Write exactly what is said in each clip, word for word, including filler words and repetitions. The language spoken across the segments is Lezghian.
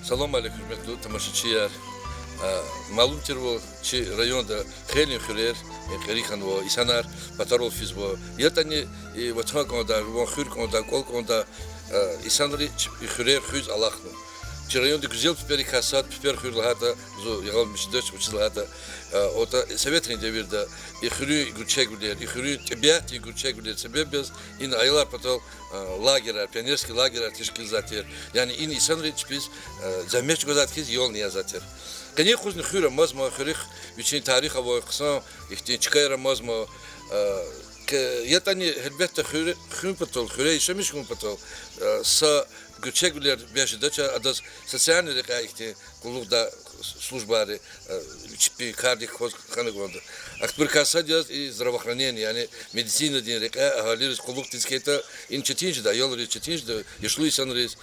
Салам алейк, гьуьрметлу тамашачияр. А, малум тирвал, чи районда хейлин хуьрер, э, кьери хьанва, инсанар патарал физва. ЯтӀани, э, ватан кӀанда, ван хуьр кӀанда, кӀвал кӀанда, э, инсанри чи хуьрер хуьз алахъна. Чи районда гуьзел пипӀерикай сад, Пипер хуьр лагьайтӀа, зун ягъалмишдач, вучиз лагьайтӀа, э, отӀа советрин девирда и хуьруьн гуьрчегвилер, и хуьруьн тӀебиатдин гуьрчегвилер себеб яз ина аялар патал, э, лагерар, пионерский лагерар тешкилзавай тир. Яни ина инсанри чпиз, э, зегьмет чӀугвазвайди хьиз ялни язавай тир. Къенин юкъузни хуьр амазма, хуьруьхъ вичин тарих авай хъсан ихьтин чкаяр амазма, э, к-, ятӀани гьелбетда хуьр-, хуьн патал, хуьре яшамиш хьун патал, э, са гуьрчегвилер бес жедач, адаз социальный рекьяй ихьтин къуллугъдай службайри, э, чпин кардик кваз хьана кӀанда. Ахпа рикай сад яз и здравоохранение, яни медицинадин рекьяй агьалийриз къуллугъ тийиз хьайитӀа, ина четин жеда, аялриз четин жеда, яшлу инсанриз.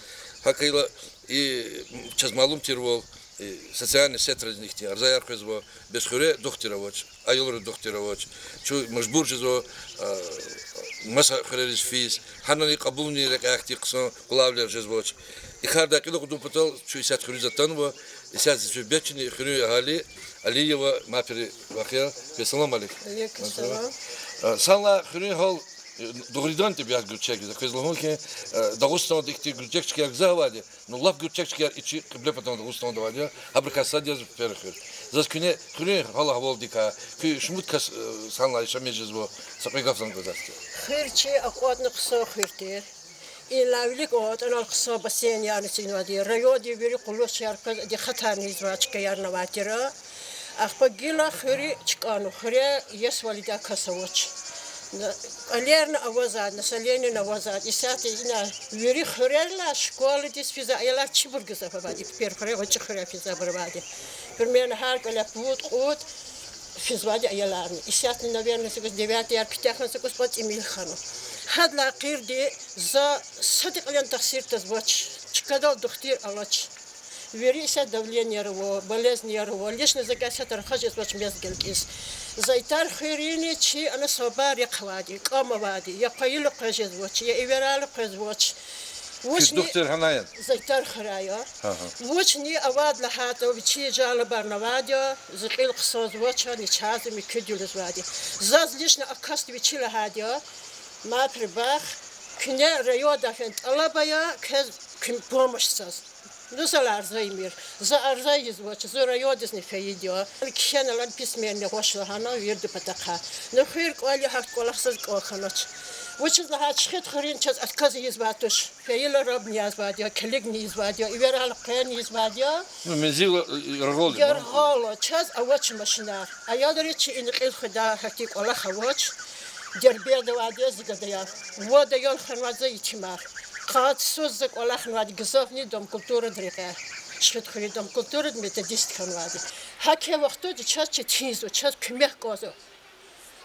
ГьакӀ хьайила и чаз малум тирвал, э, социальный сетра ихьтин арзаяр къвезва, бес хуьре духтур авач, аялриз духтур авач. Чун мажбур жезва, а, маса хуьрериз физ, гьанани кьабулунин рекьяй ихьтин хъсан къулавилер жезвач. И кардай кьил акъудун патал чун исятда хуьруьз атанва, исятда зи суьгьбетчини хуьруьн агьали Алиева Мапири вахъ я. Салам алейк. Алейкум салам. А, санлай хуьруьн гьал, э, дугъриданни тӀебиат гуьрчег я. За квез лугьун хьи, э, Дагъустанда ихьтин гуьрчег чкаяр гзаф авайди, ну, лап гуьрчег чкаяр и чи Кьиблепатан Дагъустанда авайди я, гьабурукай сад яз Пипер хуьр. Заз куьне хуьруьн гьал-агьвалдикай, куь шумуд кас, э, санлай яшамиш жезва, са кьве гаф зун гзаф. Хуьр чи акъвазна хъсан хуьр тир. Инлай вилик кьван атӀанал хъсан бассейнарни эцигнавайди я. Районди вири къуллугъчияр къвез, адихъатарни ийизвай чкаярни авай тир. Ахпа гила хуьруьз чкӀана, хуьре иесивалди кас авач. На-, кӀвалерни авазвайди, населенияни авазвайди. Исятда ина вири хуьрерилай школадиз физвай аялар чибур гзаф авайди, Пипер хуьре, ГъвечӀи хуьре физвайбур авайди. Примерно гьар кӀвале пуд-кьуд физвайди аяларни. Исятда, наверно, са кӀус девятыйяр куьтягьна, са кӀус кьве-цӀи мил хьана. Гьадалай гъейри за сада кьиле тахсир тазвач, чкадал духтур алач. Вири исятда давленияр ава, болезнияр ава, лично за квез исятда рахаз жезвач мез гелкӀиз. Зайтар хуьруьни чи ана сабар яхъ авайди, кӀам авайди, я къвайила къвез жезвач, я эверайла къвезвач. Вучни духтур гьанай я? Зайтар хуьряй я. Вучни авайди лагьайтӀа, вичи жалобарни авайди я, зи кьил хъсанзавач, начагъзава, муькуьд я лугьузвайди. Заз лично а касди вичи лагьайди я, Мапири бах, куьне райондай фена тӀалаб ая, квез куьн помощь цаз. Ну, за арза ийимир. За арза ийизвач, зун райондизни фейиди я. Кхьенвайла письменный гъваш лагьана виридан патахъай. Ну, хуьр кӀвал я, гьахьтин кӀвалах заз кӀан хьанач. Вучиз лагьайтӀа Шихид хуьруьн чаз отказ ийизвай туш. Фейила рабни ийизвайди я, килигни ийизвайди я, эверайла къвен ийизвайди я. Ну, мензил, э, яргъал я, яргъал я, чаз авач машинар. Аялриз чи ина кьил хуьдай гьахьтин кӀвалах авач. Дербентда авайди я зи гадаяр. Вад аял хьанвайди за, етимар. Къад йисуз за кӀвалахнавайди гзафни дом культурада рекье. Шихид хуьруьн дом культурада методист хьанвайди. ГьакӀ вахтунда чаз четинзава, чаз куьмек кӀанзава.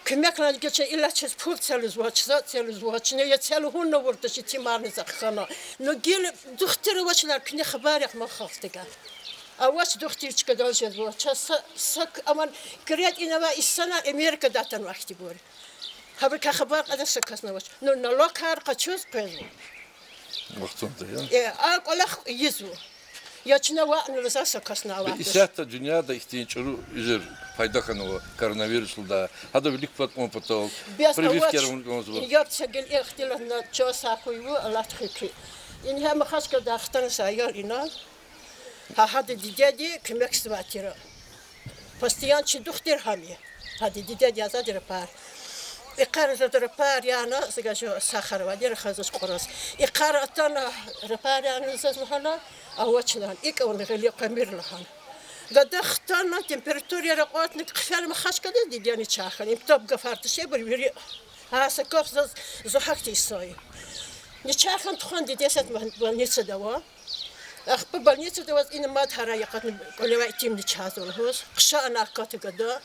Куьмек лагьайла чаз иллач, чаз пул це лугьузвач, за це лугьузвач, я це лугьун авуртӀа, чи етимарни за хъхьана. Ну, гила духтур авачирла куьне хабар яхъ ман халкьдивай. Авач духтур, чкадал жезва. Чаз са, са к-, аман кредитни авай инсанар Америкадай атанвай хьтинбур. Гьабурукай хабар кьадай са касни авач. Ну, налогар къачуз къвезва. Вахтунда, я? Э, а кӀвалах ийизва. Я чна ваъни лугьуз, са касни авай туш. Исятда дуьньяда ихьтин чӀуру уьзуьр пайда хьанва, коронавирус лугьудай. Гьадав вилик пад кьун патал, бес прививкаяр авуна кӀанзава. Яб це гила ихтилатна чан сагъ хьуй вун, Аллагьди хуьй куь. Ингье Махачкъаладай хтана са аял ина. Гьа, гьадан дидеди куьмекзавай тир. Постоянно чи духтур гьам я. Гьадан дидеди язавайди рапар. Икъара за рапар яна, са гажу сахар авайди, рахазвач кьураз. Икъара атана, рапар яна, заз лагьана, авач лагьана, икӀ авуна гъиле къвемир лагьана. Гада хтана, температураяр акьалтна, хъфена Махачкъаладиз, дидени чай хьана. Им таб гафар тушебур вири. Гьа са кас заз, зун гьахьтин инсан я. Ни чай хьана тухвана, диде исятда больницада ава. Ахпа больницада аваз ина мад гьарай акъатна, кӀвале авай итимни чаз лугьуз. Хъша ана акатна гада.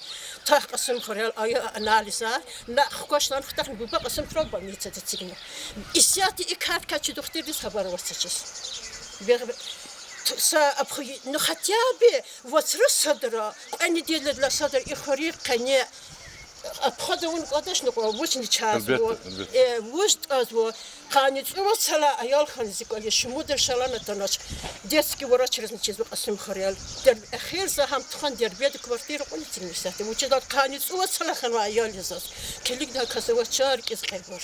Тах Кьасумхуьрел ая анализар. На хкваш лагьана хутахна, буба Кьасумхуьрел больницада эцигна. Исятда и кардикай чи духтурдиз хабар авач чаз. Бегъ-, ту-, са абху-, ну, хотя бы вацра садра, кьве неделадилай садра и хуьруьн къене Обход авун кӀандачни кьван, вучни чазва. Элбетда, элбетда. Э, вуж тӀазва. Къанни цӀувад йисан аял хьана зи кӀвале, шумудра шалана танач. Детский врачризни чизва Кьасумхуьрел. Дер-, эхир за гьам тухун Дербентда квартира кьуна эцигна исятда. Вучиз лагьайтӀа къанни цӀувад йисан хьанва аял я заз. Килигна кас авач, чар кӀиз кьегьвар.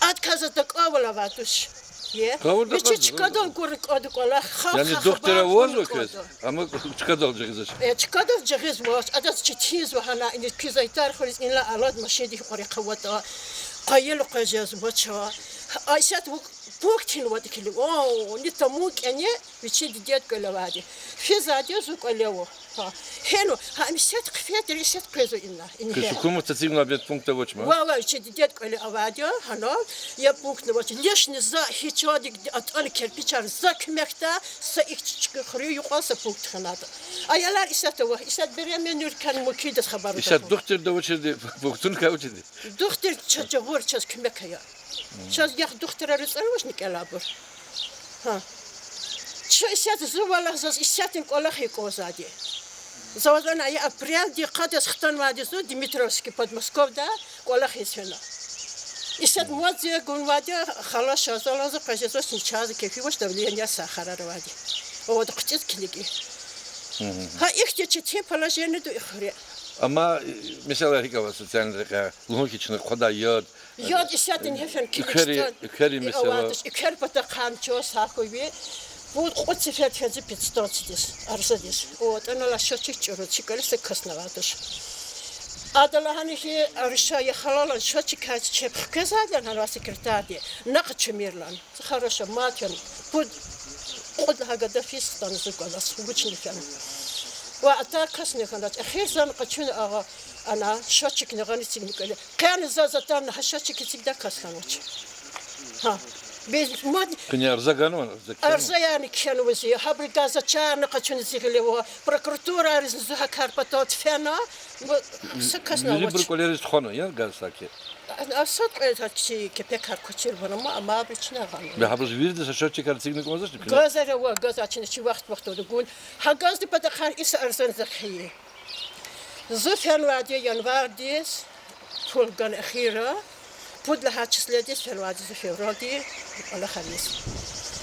Адакай заз такӀавал авай туш. Е? Гъавурда вичи къадзава. Чкадал гур кӀанда кӀвалах, халкьдин хабар кьуна кӀанда. Амма чкадал жагъизвач. Э, чкадал жагъизвач, адаз четинзава гьана, ина куьз айтар хуьриз, инлай алад машиндихъ кьван рехъ аватӀа, къайила къвез жезвач. А исятда ву-, пункт гьинватӀа килиг. О, ни тамун кӀане, вичин дидед кӀвале авайди. Физвайди я зун кӀвале ава. Гьа. Гьена, гьа, исятда хъфейтӀа, исятда къвезва ина, ингье. Куьз гьукуматди эцигнавай пункт авач ман? Ва, ва, вичин дидед кӀвале авайди я, гьана, я пунктни авач. Лишний за гьич чӀавадик атӀана кирпичар, за куьмекда, са ихьтин чка хуьруьн юкьвал са пункт хьанатӀа. Аялар исятда ава, исятда беременныйрикай мумкиндиз хабар. Исятда духтурди авачирди, пунктуникай авачирди? Духтур чаз жагъур, чаз куьмек ая. Чаз яхъ духтурар ацӀанвачни кӀелайбур. Гьа. Чун исятда, зун валлагь, заз исятда кӀвалах я кӀанзавайди. За ваз лагьана, я апрелдин къадаз хтанвайди зун Дмитровский, Подмосковьда кӀвалах ийиз фена. Исятда мад зи гунвайди халача, залан за къвез жезвач, ни чаз кефи авач, давление, сахарар авайди. Авайди хъуьтӀуьз килиг. Гьа ихьтин четин положениеда и хуьре. Амма, э, месэла гьикӀ ава социальный рекьяй, лугьун хьи чна хъвадай яд, Яд исятда ингье фена килигзавайди. Эквери, эквери месэла. Авайди, эквер патахъай чаз гьахьуй ви. Пуд-кьуд сефер фена зи педстанциядиз, арзадиз. О, атӀана лагьана счётчик чӀуру, чи кӀвале са касни авайди туш. Ада лагьана хьи, ариша я халалан счётчикар чеб хквезвайди я, лагьана секретарди, на къачумир лагьана. Хорошо, мад фена. Пуд-кьуд лагьай гада физ хтана зи кӀвалаз, вучни фена. Ва атӀа касни хьанач. Эхир зани къачуна агъа, ана, счётчикни гъана эцигна кӀвале. Къени заз атана гьа счётчик эцигдай кас хьанвач. Гьа. Бес мад Къени арза ганвани, арза кхьенва? Арза яни кхьенва зи. Гьабурукай за чарна къачуна зи гъиле ва прокуратурайризни зун гьа кар патал фена. Ва са касни авач. Вирибурун кӀвалериз тухвана я газ саки? А, а сад кьве гьа чи кепекар квачир вуна, амма абуру чна гъана. Бес абуруз вирида са счётчикар эцигна кӀанзавачни? Газар ава, газ ачна чи вахт-вахтунда гун. Гьа газдин патахъай и са арзани за хъийин. Зун фенвайди я январдиз, пул гана эхира, пуд лагьай числодиз фенвайди я зун февралдин кӀвалахар ийиз.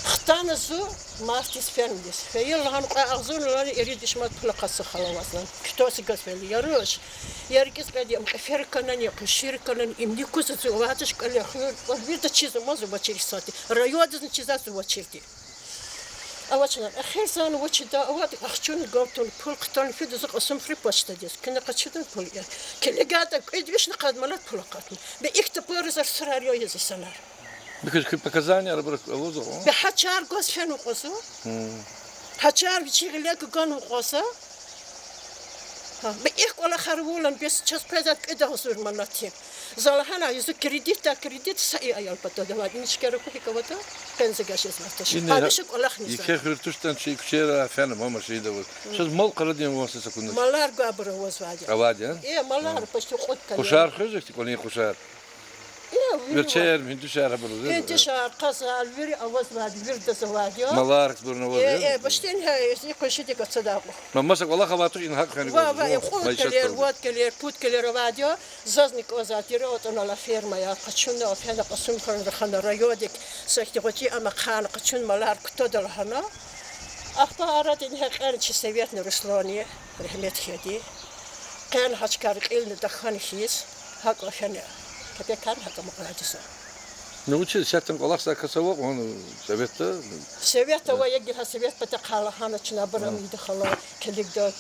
Хтана зун мартдиз фенвайди я. Фейила лагьана кьве агъзурни лагьана ирид виш манат пул акъатзава хала ваз лагьана. Куьтягьиз газ фейила я руш. Я рикӀиз кьейиди, ам кьефери кӀанани, къушури кӀанани, им нуькӀуз зун авайди туш кӀвале хуьр, кӀвал вирида чизва, ма зун авачир исятда. Райондизни чизва, зун авачирди. Авачна, эхир зани вучда, авайди ахчуна галтун, пул хтана фида зун Кьасумхуьруьн почтадиз. Куьне къачуда пул я. КилигайтӀа, кӀуьд вишни къад манат пул акъатна. Бес ихьтин пул заз сурар я зи санар. Бес куь показания абур авазва? Бес гьа чар гваз фена кьазва. Гьа чар вичин гъиле гана кьазва. Гьа, бес ихьтин кӀвалахар авурла бес чаз къвезвайди кӀуьд агъзур манат я. За лагьана, я зун кредитдай кредит са и аял патал авайди, ин чкер аку гьикӀ аватӀа, къенза гашизватӀа. Гьамиша кӀвалахни ийизвайди. Еке хуьр туштӀани чи куьчейра фена, ма машинда аваз. Чаз мал къарадин ван са сакӀуна. Малар гвайбур авазвайди. Авайди, а? Э, малар почти кьуд калер. Къушар хуьзвай хьи, кӀвалин къушар. Э, вири ва- Верчер, гьуьндуьшар абур аваз. Гьуьндуьшар, къазар, вири авазвайди, виридаз авайди я. Малар хьтинбурни аваз, э? Э, башдин гьа, э, и къуншидик ацадай кьу. Ма маса кӀвалах авай туш, ина гьакӀ хьана. Ва, ва, э, кӀуд калер, вад калер, пуд калер авайди я. Зазни кӀанзавайди я, атӀана ала фермаяр, къачуна, фена Кьасумхуьр, рахана райондик, са ихьтин гъвечӀи ам ахъайна, къачуна малар кутада лагьана. Ахпа арадин гьекьена чи советни Русланни, рагьмет хьайиди. Къени гьа чкайра кьилни тахьана хьиз, гьакӀ фена, кепекарни гьакӀ амукьнавайди я зун. Ну, вучиз исятда кӀвалахзавай кас ава кьван советда? Совет ава, я гила совет патахъай лагьана чна абуру, Амида хала, килигда,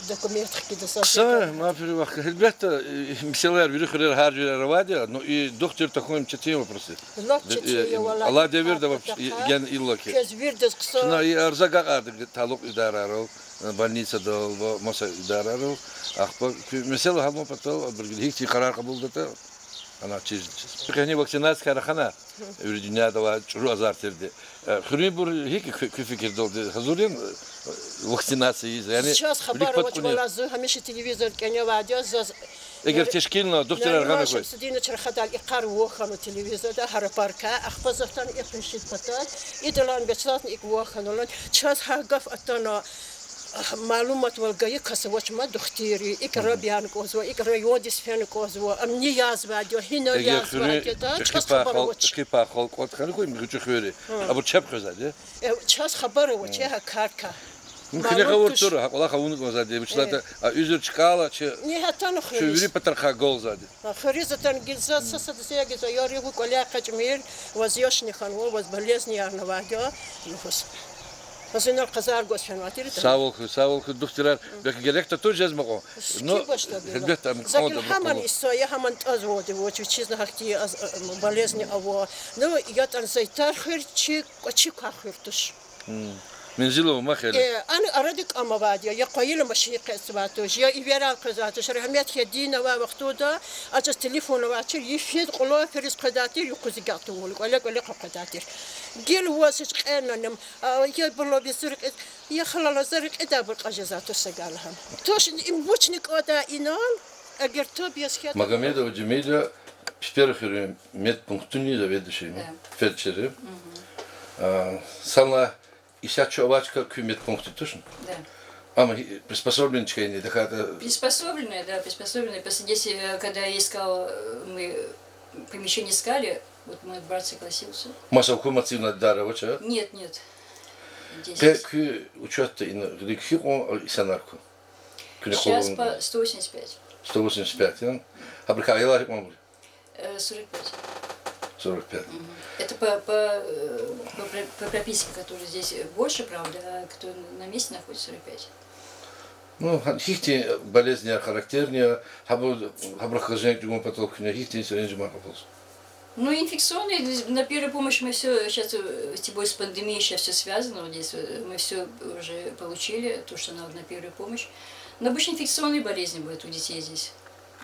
документ хкида са. Са, ма фир вахт, гьелбетда, э, месэлаяр вири хуьрера гьар жуьреяр авайди я, но и духтур тахьун четин вопрос я. Лап четин я, валлагь, алай девирда вообще ген иллаки. Квез виридаз хъсан. Чна и арза агакьарда талукь идарайрал, э, больницадал ва маса идарайрал. Ахпа куь месэла гьалун патал абур гила гьихьтин къарар кьабулдатӀа, ана чиз, чиз. Къенин вакцинациякай рахана, вири дуьньяда авай чӀуру азар тирди. Э, хуьруьнбур гьикӀ я, куь, куь фикирдалди, гьазур яни, э, вакцинация ийиз, яни? Чаз хабар авач, валлагь, зун гьамиша телевизор кӀаневайди я, заз Эгер тешкилна, духтурар гъана хьуй. Шамсудинович рахадайла и кар ван хьанва телевизорда, гьара папка, ахпа заз атана и къуншидин патал, идалайни бес зазни икӀ ван хьанва лагьана, чаз гьа гаф атана, Малуматвал гайи кас авач ма, духтури, икӀ Рабияни кӀанзава, икӀ райондиз фена кӀанзава, ам ни язвайди я, гьинал язвайди ятӀа, чаз хабар авач. Эхи пай халкь кӀватӀ хьана хьуй, гъвечӀи хуьрера. Абур чеб къвезвайди я. Э, чаз хабар авач, э, гьа каркай. Ну, куьне гъавурда тур, гьа кӀвалах авуна кӀанзавайди я, вучиз лагьайтӀа а уьзуьр чкайла чи, ни гьатана чи хуьруьз вири патарихъай галзавайди. А, хуьруьз атана гила за, са садаз я гила за, яр ягъу кӀваляй экъечӀмир, ваз яшни хьанва, ваз болезньярни авайди я, лугьуз. Ваз инал къазар гваз фенвай тир да. Сагъвал хьуй, сагъвал хьуй, духтурар, белки герек тахьуй жезмай кьван. Ну, гьелбетда, ам кьван да, гьаман инсан я, гьаман тӀазвайди вач, вичиз гьахьтин болезни ава. Ну, ятӀани за и тар хуьр чи, кӀвачи квай хуьр туш. Мензил ава ма хьи. Э, ана арада кӀам авайди я, я къвайила машин къецвай туш, я эверал къвезвай туш. Рагьмет хьуй, дин авай вахтунда, а чаз телефон авачир, йифиз кьулан фириз къведай тир, юкъуз гатун вули, кӀвале-кӀвале къведай тир. Гила ваз гьич кьена ним, а, я булавизур кьи-, я халала за рекьидайбур кьаз жезвай туш са галагьана. Туш им вучни кӀандай инал, эгер таб яз хьайитӀа. Магомедова Жемила, Пипер хуьруьн медпунктунин заведующий, фельдшер я. А, санлай исятда чун авай чка куь медпункт я, тушни? Да. Ам приспособленный чка яни, тахьайтӀа? Приспособленная, да, приспособленная. Просто здесь, э, когда я искал, э, мы помещение искали, вот мой брат согласился. Маса гьукуматдин дар авач, а? Нет, нет. Здесь. Къе куь учётда ина гъилик гьикьван инсанар ква? Куьне къуллугъ... Сейчас по сто восемьдесят пять. Сто восемьдесят пять, я? Гьабурукай аялар гьикьван авай? Э, сорок пять. Сорок пять. Мгм. Это по, по, э, по про-, по прописке, которые здесь, э, больше, правда, а кто на месте находится, сорок пять. Ну, гьа-, гьихьтин болезнияр характерный я, гьабур, гьабурухъ галаз женг чӀугун патал куьне гьихьтин сиренжи ман кьабулзава? Ну, инфекционные, на первую помощь мы всё, сейчас, э, тем более с пандемией сейчас всё связано, вот здесь, э, мы всё уже получили, то, что надо на первую помощь. Но обычно инфекционные болезни будут у детей здесь.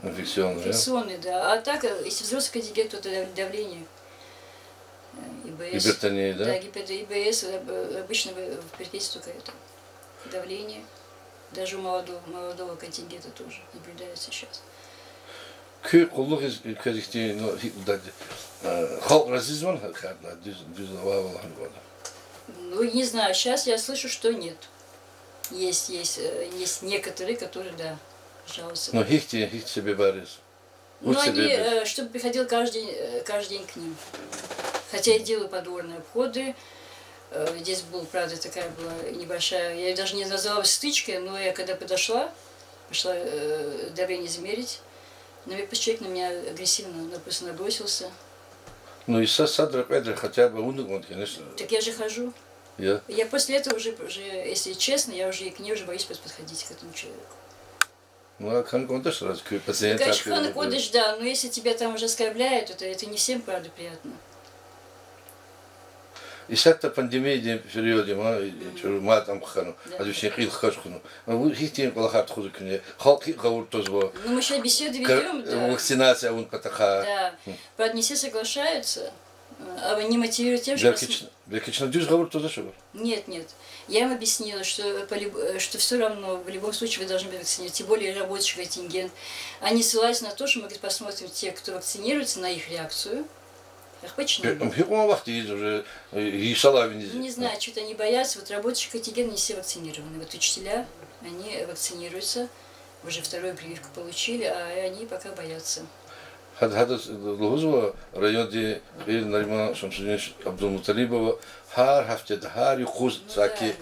Инфекционные, да? Инфекционные, да. А так, э, если взрослый контингент, то это дав-, давление, э, ИБС. Гипертония, да? Да, гипер-, ИБС, э, об-, обычно в, в приоритете только это. Давление. Даже у молодого, молодого контингента тоже наблюдается сейчас. Куь къуллугъиз квез ихьтин, ну, гьи-, да, э, халкь разизвани гьа карда, дуьз, дуьз авайвал гьа кӀвалах? Ну, не знаю, сейчас я слышу, что нет. Есть, есть, э, есть некоторые, которые, да, жалуются. Ну, гьихьтин, гьихьтин себебариз? Ну, они, э, чтобы приходил каждый день, э, каждый день к ним. Хотя я делаю подворные обходы. Э, здесь был, правда, такая была небольшая, я её даже не назвала стычкой, но я когда подошла, пошла, э, давление измерить, на меня, человек на меня агрессивно на-, просто набросился. Ну, и са-, садра-кьведра хотя бы авуна кӀанда, конечно. Так я же хожу. Я. Я после этого уже, уже, если честно, я уже и к ней уже боюсь просто подходить, к этому человеку. Ну, а хьана кӀанда сразу, куь пациент... Конечно, хьана кӀанда, да, но если тебя там уже оскорбляют, это, это не всем, правда, приятно. Исятда пандемиядин период я, ма, чӀуру мад ам хьана, ада вичин кьил хкаж хьана. А вуна гьихьтин кӀвалахар тухузва куьне, халкь гьикӀ гъавурда твазва? Ну, мы сейчас беседы ведём, да. Вакцинация авун патахъай. Да. Правда, не все соглашаются, а, они мотивируют тем, что... Белки чна, белки чна дуьз гъавурда твазвач абур? Нет, нет. Я им объяснила, что по люб-, э, что всё равно, в любом случае, вы должны быть вакцинированы, тем более рабочий контингент. Они ссылаются на то, что мы, говорит, посмотрим те, кто вакцинируется, на их реакцию. Ахпа чна... Э, гьикьван вахт ийиз уже, э, йисалай виниз? Не знаю, чё-то они боятся. Вот рабочий контингент, не все вакцинированы. Вот учителя, они вакцинируются, уже вторую прививку получили, а они пока боятся. Гьад-, гьадаз лугьузва райондин кьил Нариман Шамсудинович Абдулмуталибова, гьар гьафтеда, гьар юкъуз саки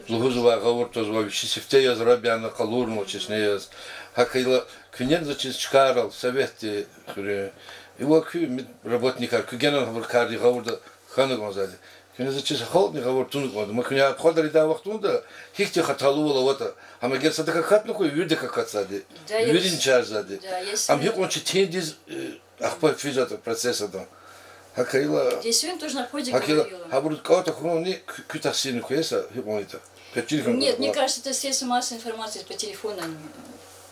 лугьузва, гъавурда твазва, вичи сифте яз Рабияна къалурнава, чешне яз. ГьакӀ хьайила, куьне заз чиз чкайрал, советди хуьруьн, ва куь мед-, работникар, куь генани гьабурукайрин гъавурда хьана кӀанзавайди. Куьне заз чиз халкьни гъавурда туна кӀанда. Ма куьне обходар ийидай вахтунда гьихьтин хаталувал аватӀа, гьам эгер садак акатна хьуй, виридак акатзавайди. Виридин чарзавайди. Ам гьикьван четиндиз, э, ахпа физватӀа процесс адан. ГьакӀ хьайила, гьабуруз кӀан тахьунни куь, куь тахсирни квез гьикьван ятӀа? Нет, мне кажется, это средства массовой информации по телефону они.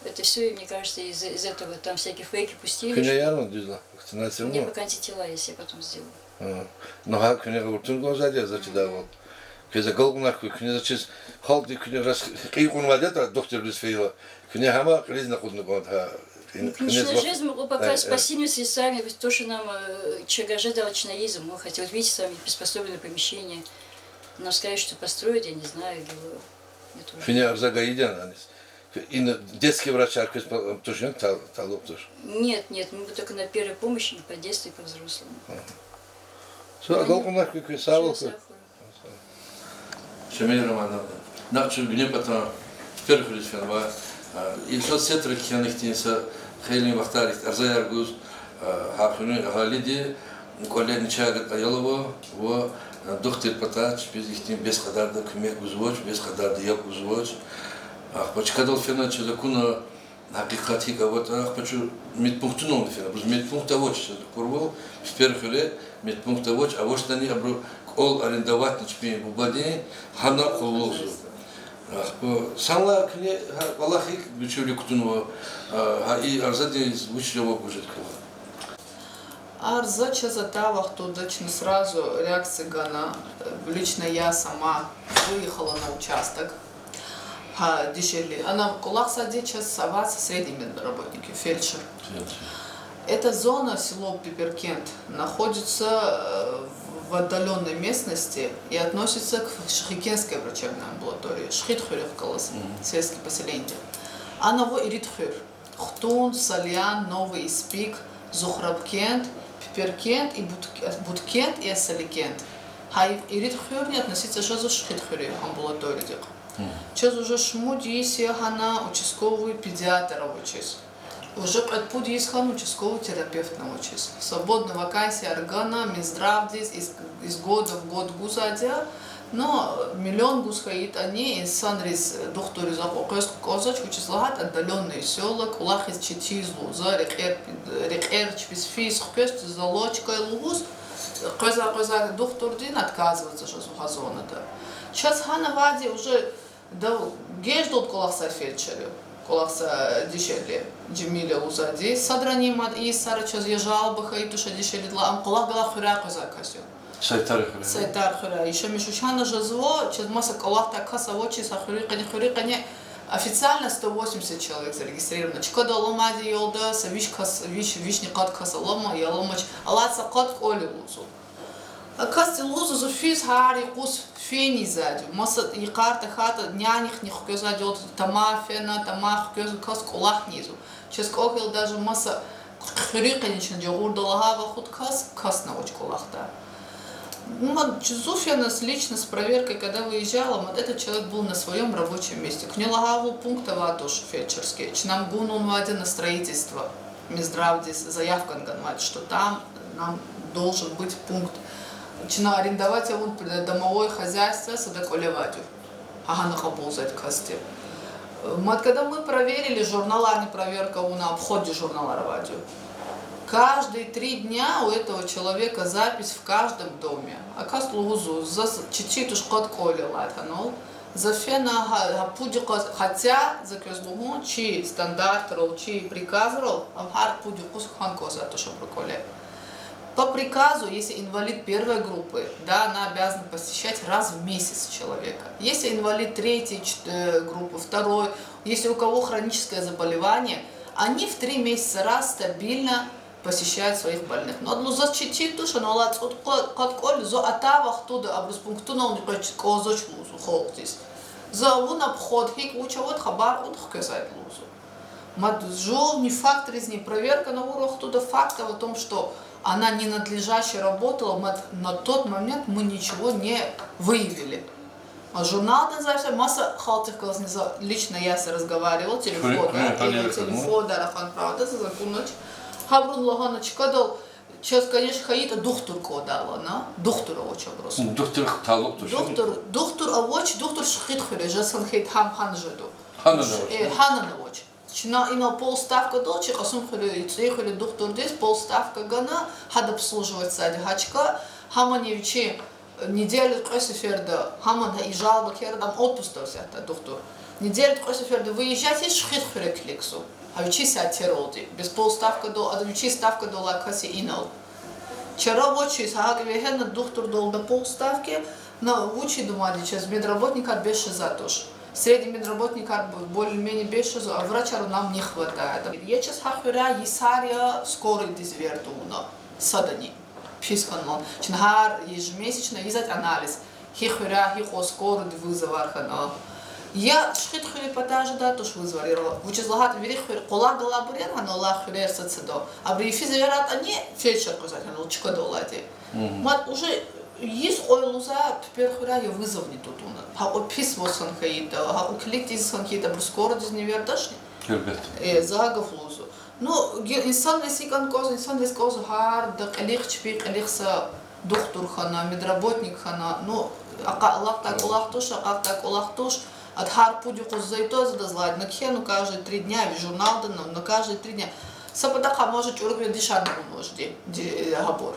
Это всё, мне кажется, из, из этого там всякие фейки пустили. Куьне яран дуьзла вакцинация? Мне пока антитела есть, я потом сделаю. А, ну гьа куьне гъавурда тун кӀанзавайди я, заз чидайвал. Квез агалкьунар хьуй, куьне заз чиз халкьди куьне рас кьин кьунвайди ятӀа, духтурриз фейила. Куьне гьам кьилиз накьудна кӀанда гьа. Ну, конечно, жезмай кьван, пока с посильными средствами, то, что нам, э, ЧГЖ дал, чна ийизва, мы хотя, вот видите, сами приспособленное помещение. Нам сказали, что построят, я не знаю, где. Фена арза гайиди аниз? Ина детский врачар квез туш, я, та-, талукь туш? Нет, нет, мы только на первой помощи, не по детству, и по взрослому. Са агалкьунар хьуй квез, сагъвал хьуй. Шамиль Романовна, накь чун Гуьнепатан Пипер хуьруьз фенва. И соцсетра кхьена хьтин са хейлин вахтар ихьтин арзаяр гуз, гьа хуьруьн агьалиди кӀвале начагъ ая ава ва духтур патай чпиз ихьтин бес кьадарда куьмек гузвач, бес кьадарда яб гузвач. Ахпа чкадал фена чаз акуна гьакъикъат гьикӀ аватӀа, ахпа чун медпунктунални фена. Абуруз медпункт авач, чаз акурвал, Пипер хуьре медпункт авач, авачтӀани абуру кӀвал арендоватьна чпин бубадин, гьана къуллугъзава. Ахпа санлай куьне гьа кӀвалах гьикӀ гуьчуьвилик кутунва, гьа и арзадиз вуч жаваб гуз жеда квелай? Арза чаз атай вахтунда чна сразу реакция гана, лично я сама выехала на участок. Гьа дишегьли. Ана кӀвалахзавайди чаз аваз средний медработник, фельдшер. Эта зона, село Пиперкент, находится в отдалённой местности и относится к Шихыкентской врачебной амбулатории. Шихид хуьрехъ галаз, сельское поселение. Ана ава ирид хуьр. Хтун, Сальян, Новый Испик, Зухрабкент, Пиперкент и Бут-, Буткент и Асаликент. Гьа ирид хуьрни относиться жезва Шихид хуьруьн амбулаториядихъ. Чаз уже шумуд йис я гьана участковый педиатр авачиз. Уже кьвед-пуд йис хьана участковый терапевтни авачиз. Свободный вакансияр гана Минздравдиз, из, из года в год гузвайди я, но миллион гуз хьайитӀани, инсанриз, духтурриз акьван къвез кӀанзавач, вучиз лагьайтӀа отдалённые села, кӀвалахиз четинзава лугьуз, рекьер, рекьер чпиз физ хквез, за лочкай лугьуз, къвезвай-къвезвай духтурдини отказываться жезва гьа зонада. Чаз гьана авайди уже дав-, геждалди кӀвалахзавай фельдшер я, кӀвалахзавай дишегьли, Жемиля лугьузвайди. Садрани мад и йисара чаз я жалоба хьайи туш а дишегьлидилай, ам кӀвалах галай хуьряй къвезвай кас я. Сайтар хуьряй. Сайтар хуьряй. Яшамиш вуч гьана жезва, чаз маса кӀвалахдай кас авачиз гьа хуьруьн къене, хуьруьн къене официально сто восемьдесят человек зарегистрировано. Чкадал аламайди я лугьуда, са виш кас, виш, вишни къад кас алама, я аламач, алай са къад кӀвал я лугьузва. А касди лугьузва, зун физ гьар юкъуз фена ийизвайди я. Маса йикъар тахьайтӀа, нянихъни хквезвайди я лугьуда, тамай фена, тамай хквезва, кас кӀвалахни ийизва. Чаз кӀвахьил даже маса хуьруьн къене чна жагъурда лагьай вахтунда кас, касни авач кӀвалахдай. Ну, мад, зун фена лично с проверкой когда выезжала, мад этот человек был на своём рабочем месте. Куьне лагьайвал, пункт авай туш фельдшерский. Чна ам гунвайди на строительство. Минздравдиз заявкани ганвайди, что там нам должен быть пункт. Чна арендовать авун придомовое хозяйство, сада кӀвале авайди я. Гьана кьабулзавайди касди. Мад когда мы проверили, журналарни проверка авуна, обходдин журналар авайди я. Каждые три дня у этого человека запись в каждом доме. А касди лугьузва, заз четин туш къад кӀвал я лагьана. За фена гьа, гьа пуд йикъаз, хотя, за квез лугьун, чи стандартрал, чи приказрал, ам гьар пуд йикъуз хьана кӀанзавай туш абуру кӀвале. По приказу, если инвалид первой группы, да, она обязана посещать раз в месяц человека. Если инвалид третьей ч-, э, группы, второй, если у кого хроническое заболевание, они в три месяца раз стабильно посещают своих больных. Ну, ада лугьузва, заз четин туш, ана алай цӀуд къа-, къад кӀвал, зун атай вахтунда абуруз пунктунални къвеч-, кӀанзавач лугьузва халкьдиз. За авуна обход, гьикӀ вуч аватӀа хабар кьуна хквезвайди лугьузва. Мад жувни фактризни проверка авур вахтунда фактов о том, что она ненадлежаще работала, мад на тот момент мы ничего не выявили. А журналдин запись, маса халкьдихъ галазни за лично я са разговаривал, телефонда, телефонда рахана правда, за акунач. Гьабуру лагьана чкадал, чаз, конечно, хьайитӀа духтур кӀандай лагьана, духтур авач абуруз. Духтур талукь туш. Духтур, духтур авач, духтур Шихид хуьре, жасан хьайитӀа гьам гьана жеда. Гьанани авач. Э, гьанани авач. Чна инал полставкадал, чи Кьасумхуьре, ЦӀийи хуьре духтурдиз полставка гана, гьада обслуживатьзавайди гьа чка, гьамани вичи неделядиз кьве сеферда, гьаман гьа и жалоба кхьейла, ам отпускда взятьзавай духтур. Неделядиз кьве сеферда выезжать ийиз Шихид хуьре килигзава. Гьа вичин сяттералди, бес полставкадал, ада вичин ставкадал алай кас я инал. Чара авачиз, гьа гьакӀ вегьена духтурдал на полставки, на вучиз думади чаз медработникар бес жезвай туш. Средний медработникар более-менее бес жезва, а врачар нам не хватает. Я чаз гьа хуьряй йисар я скорыйдиз верт авуна. Садани. Пис хьанвал. Чна гьар ежемесячно ийизвайди анализ. Гьи хуьряй, гьикьван скорыйди вызовар хьана. Я шихид хуьруьн патай жедай туш вызов ира. Вучиз лагьайтӀа вири хуьр, къвалав галайбур яни, гьана алай хуьрер сад-садал, абуру йифиз эверайтӀани, фельдшер къвезвай гьана чкадал алайди. Мад уже йис кьван лугьузва, пипӀер хуьряй я вызовни тутуна. Гьакьван пис вацӀан хьайитӀа, гьакьван килигиз хьайитӀа, абуру скородизни эвердачни. Гьелбетда. Э, за гьа гаф лугьузва. Ну, инсанриз икӀ кӀанзава, инсанриз кӀанзава гьарда кьилихъ чпи, кьилихъ са духтур хьана, медработник хьана, ну, акъа-, алахъдай кӀвалах туш, акъатдай кӀвалах туш, ада гьар пуд юкъуз за итӀа, за адаз лагьана, на кхьена каждые три дня, ви журналда на, на каждые три дня. Са патахъай, может, чӀуру вири дишегьлийрин авунвачтӀа, ди-, гьабур.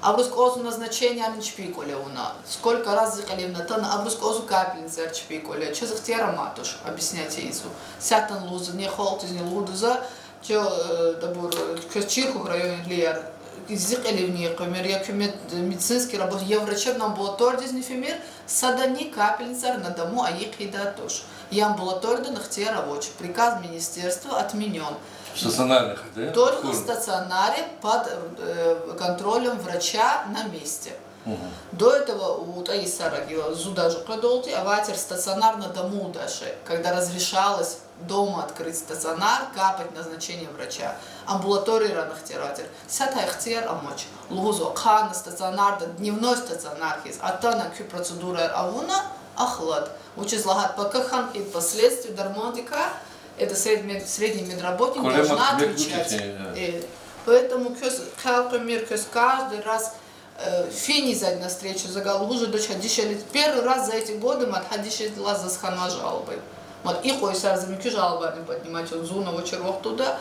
Абуруз кӀанзава назначениени чпи кӀвале авуна, сколько раз зи кьилив атана, абуруз кӀанзава капельницаяр чпи кӀвале, чаз ихтияр амай туш объяснять ийизва. Исятда лугьузва, ни халкьдизни лугьуда за, чи, э, абур, э, квез чир хьухь, районвилияр, зи кьилив ни, например, я куьмек, медицинский работ-, я врачебно-амбулаториядизни, например, садани капельницаяр на дому айихъдай туш. Я амбулаторияда ихтияр авач. Приказ министерства отменён. Стационарный хьайитӀа, да? Только в стационаре под, э, контролем врача на месте. До этого у ТӀа йисара гила, зун даже къведалди авай тир стационар на дому даже, когда разрешалось дома открыть стационар, капать назначение врача, амбулаторияра ихтияр авай тир. Исятда ихтияр амач. Лугьузва, хъана стационарда, дневной стационар хьиз атана, куь процедураяр авуна, ахлад. Вучиз лагьайтӀа пака хьана хьайитӀа последствия дармандикай, это сред-, мед-, средний медработник должна отвечать. Поэтому квез хъел къвемир, квез каждый раз финиз на встречу, за гьа лугьуз жедач гьа дишегьлидиз. Первый раз за эти годы мад гьа дишегьлидилай заз хьанвай жалобаяр. Мад икьван йисар за муькуь жалобаяр поднимать авуна зун авачир вахтунда.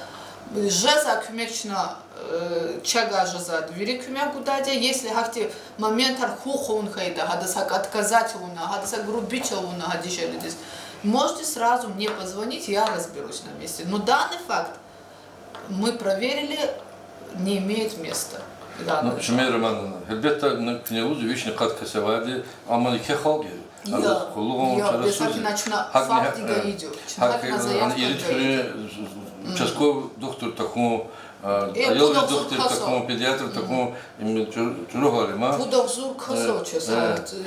Жезва куьмек чна, э, чавай жезва, вири куьмек гудайди я. Если гьахьтин моментар хьухь авун хьайитӀа, гьадаз гьакӀ отказать авуна, гьадаз гьакӀ грубить авуна гьа дишегьлидиз, можете сразу мне позвонить, я разберусь на месте. Но данный факт мы проверили, не имеет места данный факт. Ну, Шумейра Романовна, гьелбетда, ну, куьне лугьузва, вични къад кас авайди, амма еке халкь я. Адаз къуллугъун, чарасуз я. Гьакӏни факт гайиди я. Гьакӏ, гьана ирид хуьруьн участковый духтур тахьун, аялрин духтур тахьун, педиатр тахьун, им чӏу-, чӏуру гьал я ман. Пудагъзур кас ава чаз,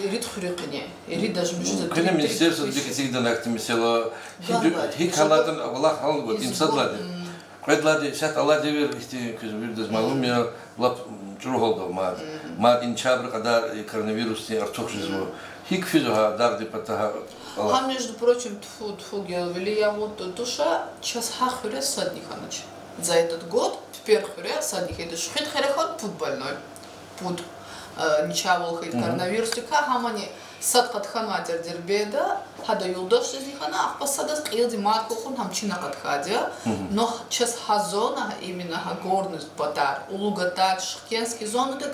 ирид хуьруьн къене. Ирид даже муьжуьд, куьне министерстводик эцигда ахьтин месэла. Гьикӏ гьалайди я, валлагь, гьал ава, им сад лагьайди. Кьвед лагьайди, исятда алайди эвер, ихьтин квез виридаз малум я, лап чӏуру гьалда ава мад. Мад и начагъбурун кьадар коронавирусдин артух жезва. Гьикӏ физва гьа дагъдин патахъай? Гьа, между прочим, тфу, тфу, гелвили ягъуд туша, чаз гьа хуьре садни хьанач. За этот год пипӏер хуьре садни хьайиди, шуьхуьд хуьре хьана пуд больной. Пуд, э, начагъвал хьайиди коронавирусдикай, гьамани сад къат хьанвай тир Дербентда, гьада юлдашдизни хьана, ахпа садаз кьилди мад хьухь авун, гьам чина къат хьайиди я. Но чаз гьа зона, именно гьа горный патар, Улугатач, Шымкентский зонадик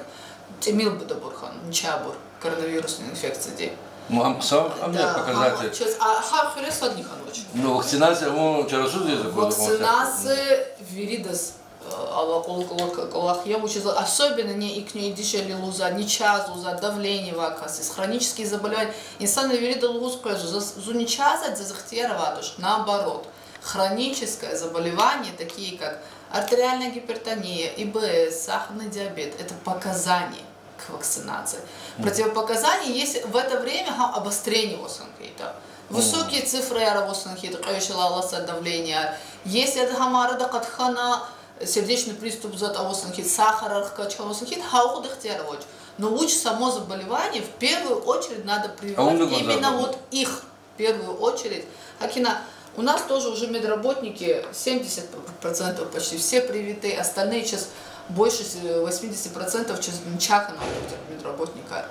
тӏимил патабур хьана, начагъбур коронавирусный инфекцияди. Ну, ам хъсан, ам я показатель. Чаз, а, гьа хуьре садни хьанвач. Ну, вакцинация, ну, чарасуз я за кваз. Вакцинация виридаз, э, алакьун кӏвалах я, вучиз, особенно ни икни дишегьли лугьузва, ни чаз лугьузва, давление авай касдиз, хронические заболевания. Инсанри вирида лугьуз къвезва, зун ни чаз, заз ихтияр авайди туш, наоборот. Хроническое заболевание, такие как артериальная гипертония, ИБС, сахарный диабет, это показания к вакцинации. Противопоказания, если в это время гьа обострение аваз хьайитӏа. Высокие цифры аваз хьайитӏа, кьве виш алай алатзавай давление. Если гьам арада къат хьана, сердечный приступ затӏ аваз хьайитӏа, сахарар хкаж хьанваз хьайитӏа, гьа вахтунда ихтияр авач. Но вуч само заболевание, в первую очередь надо прививать именно вот их. В первую очередь. ГьакӀ хьана, у нас тоже уже медработники, семьдесят процентов почти все привиты, остальные сейчас больше, э, восьмидесяти процентов сейчас начагъ хьанвай медработникар.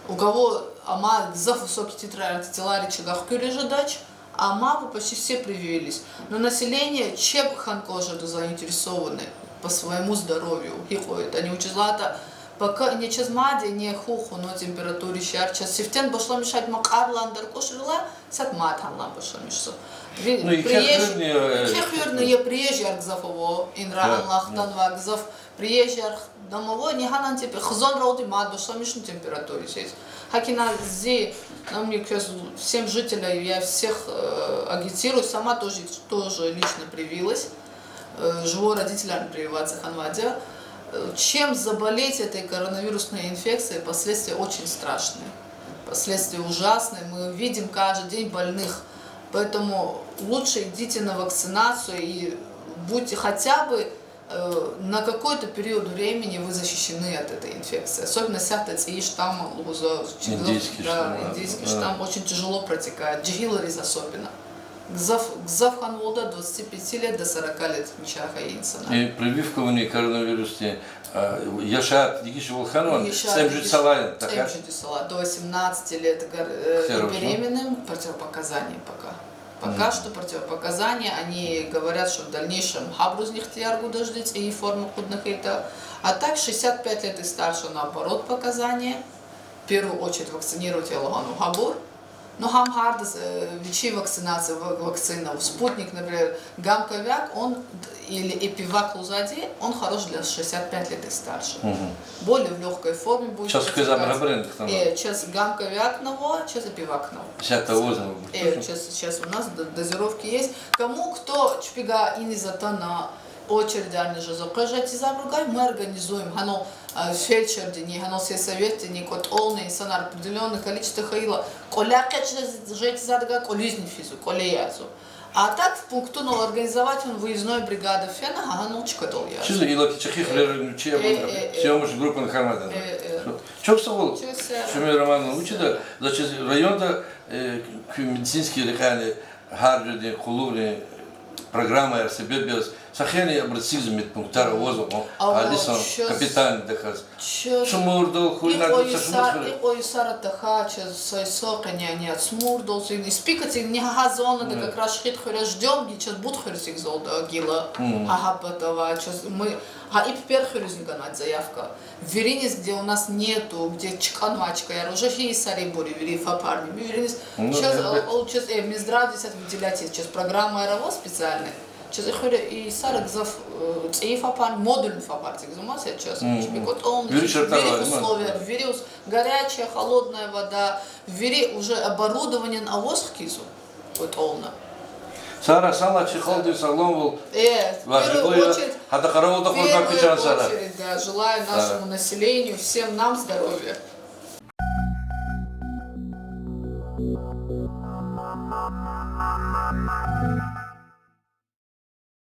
У кого амай гзаф высокий титр антителар, чагъ хкуьрез жедач, амма почти все привились. Но население чеб хьана кӏанзава, заинтересованы по своему здоровью. Гьикӏ ятӏани, вучиз лагьайтӏа, пока ни чаз мад я, ни хьухь авуна температура, шар, чаз сифтени башламишайди макьарлан даркӏушрилай, сад мад гьанлай башламишзава. Ну, и приезжие, кхьихуьрни, э, приезжияр гзаф ава, инра анлай хтанвай гзаф приезжияр домовой, ни гьанан типа хизанралди мад башламишна температура сес. ГьакӀ хьана зи, нам, мне кажется, всем жителям, я всех, э, агитирую, сама тоже, тоже лично привилась. Э, живой родителям прививаться хьанвайди я. Э, чем заболеть этой коронавирусной инфекцией, последствия очень страшные. Последствия ужасные. Мы видим каждый день больных. Поэтому лучше идите на вакцинацию и будьте хотя бы, э, на какой-то период времени вы защищены от этой инфекции. Особенно сятда цӀийи штамм лугьузва, чилел, индийский штамм, да, индийский штамм очень тяжело протекает, жегьилриз особенно. Гзаф, гзаф хьанвалда двадцати пяти лет до сорока лет нича хьайи инсанар. И прививкованный коронавирусдин, а, яшар дегишвал хьанвани? Яшар цӀемуьжуьд дегиш-, йисалай, так? ЦӀемуьжуьд йисалай, до восемнадцати лет гар-, э, беременным противопоказание пока. Пока что противопоказания, они говорят, что в дальнейшем гьабурузни ихтияр гуда жеди, цӀийи форма акъудна хьайитӀа. А так шестьдесят пять лет и старше, наоборот, показания. В первую очередь вакцинировать я лагьанва гьабур. Ну, гьам гьардаз, э, вичин вакцинация, ва-, вакцина. Спутник, например, гам квевяк, он д-, или Эпивак лугьузвайди, он хорош для шестьдесят пять лет и старше. Более в лёгкой форме будет протекать. Чаз квез абур гьабурни хтана? Э, чаз гам квевяк ава, чаз Эпивак ава. Сейчас того же. Э, сейчас, сейчас у нас д-, дозировки есть. Кому, кто чпига иниз атана, очередьарни жезва, къвез жезвайди абурувай, мы организуем. Гьанал, а, фельдшердини, гьанал сельсоветдини кӀватӀални, инсанар определённое количество хьайила, кӀваляй экъечӀ жез-, жезвайдавай кӀвализни физва, кӀвале язва. А так в пунктунал организовать авун, выездной бригада фена, гьа гьанал чкадал язва. Чиз иллаки чӀехи хуьрерни чи абур, э, э, э, съёмочный группани хьанвайди я. Э, э. Чухсагъул, Чухсагъул. Шумер Романовна, вучиз ада, значит, районда, э, куь медицинский рекьяйни гьар жуьредин къуллугърин программаяр себеб яз, са хейлин обратиться медпунктар авазва, гьа, гьалисан капитальный тахьаз. Чаз Чумурдал, хуьр икьван йисар, икьван йисара тахьай чаз са йисан къеняни я Чумурдал, цин Испикацин, ни гьа зонада как раз Шихид хуьре ждём, гила чаз Бут хуьр эцигзавалда гила. Гьа гьаб атава, чаз мы, гьа и пипер хуьруьзни ганвай заявка. Вириниз, где у нас нету, где чкӀанвай чкаяр, уже гьи йисарибур я вири ФАПарни, вириниз. Чаз, э, чаз, э, Минздрав десят выделять ийиз, чаз программаяр ава специальный. Чаз и хуьре и йисара гзаф, э, цӀийи ФАПар, модульный ФАПар эцигзамаз я чаз. Чпи кӀватӀални, вири шартӀар вири условияр, вири ус-, горячая, холодная вода, вири уже оборудованиени аваз хкизва кӀватӀални. Сара, сала чи халкьдиз сагъламвал, э, в первую очередь, гьада къаравулда хвазна кичан сара. Желаю нашему населению, всем нам здоровья.